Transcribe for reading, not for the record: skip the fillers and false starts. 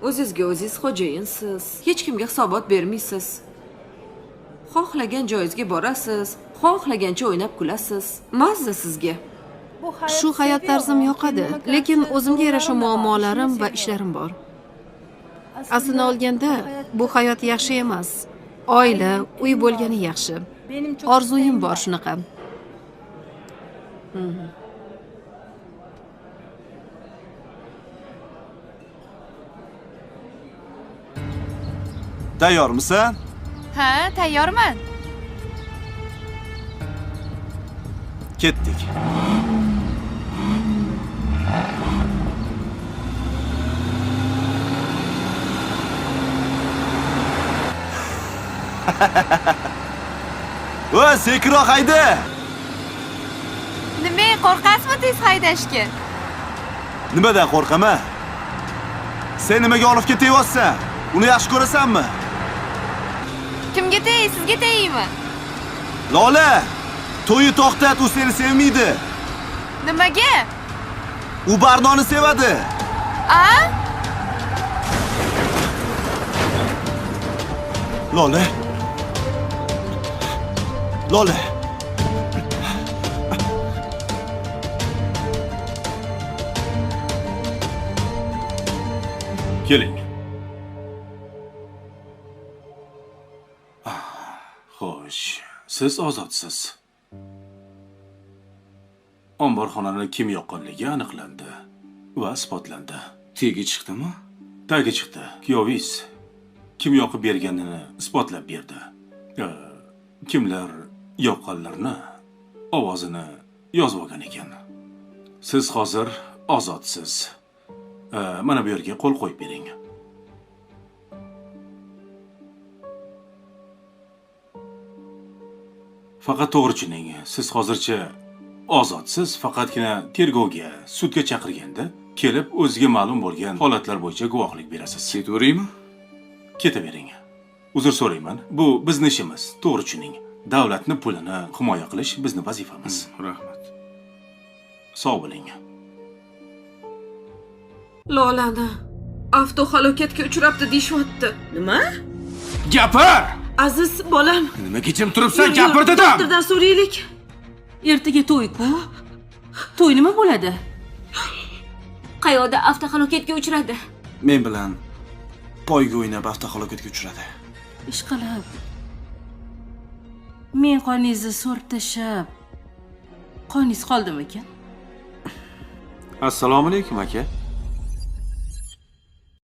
O'zingizga o'zingiz xo'jayinsiz, hech kimga hisobot bermaysiz. Xohlagan joyingizga borasiz, xohlagancha o'ynab kulasiz. Mazza sizga. Shu hayot tarzim yoqadi, lekin o'zimga yarasha muammolarim va ishlarim bor. Aslini olganda, bu hayot yaxshi emas. Oila, uy bo'lgani yaxshi. Orzuyim bor shunaqa. Tayyormisan? Ha, tayyorman. Ketdik. O, sekinroq hayda. Nima, qo'rqasizmi tez haydashga? Nimadan qo'rqaman? Sen nimaga olib ketyapsan? Uni yaxshi ko'rasanmi? Kimga tey, sizga teymi? Lola, to'yi to'xtat, u seni sevmaydi. Nimaga? U Barnoni sevadi. A? Lola. Lola. Keling. Xo'sh, siz ozodsiz. Omborxonani kim yoqqanligi aniqlandi va isbotlandi. Tegi chiqdimi? Tagi chiqdi. Kuyovingiz kim yoqib berganini isbotlab berdi. Kimlar yoqqanlarini ovozini yozib olgan ekan. Siz hozir ozodsiz. Mana bu yerga qo'l qo'yib bering. Faqat to'g'ri tushuning, siz hozircha ozodsiz, faqatgina tergovga, sudga chaqirganda kelib o'ziga ma'lum bo'lgan holatlar bo'yicha guvohlik berasiz. Ketaveraymi? Ketavering. Uzr so'rayman. Bu bizni ishimiz. To'g'ri tushuning. Davlatni pulini himoya qilish bizni vazifamiz. Rahmat. Sog' bo'ling. Lolani avtohalokatga uchrabdi deyishyapti. Nima? Gapir! Aziz bolam. Nimaga jim turibsan? Yur, yur, Gapir dedim. Doktordan so'raylik. Ertaga to'y-ku. To'y nima bo'ladi? Qayoqda avtohalokatga uchradi? Men bilan poyga o'ynab avtohalokatga uchradi. Ishqilib. Men qoningizni so'rib tashlab, qoningiz qoldimikan? Assalomu alaykum aka.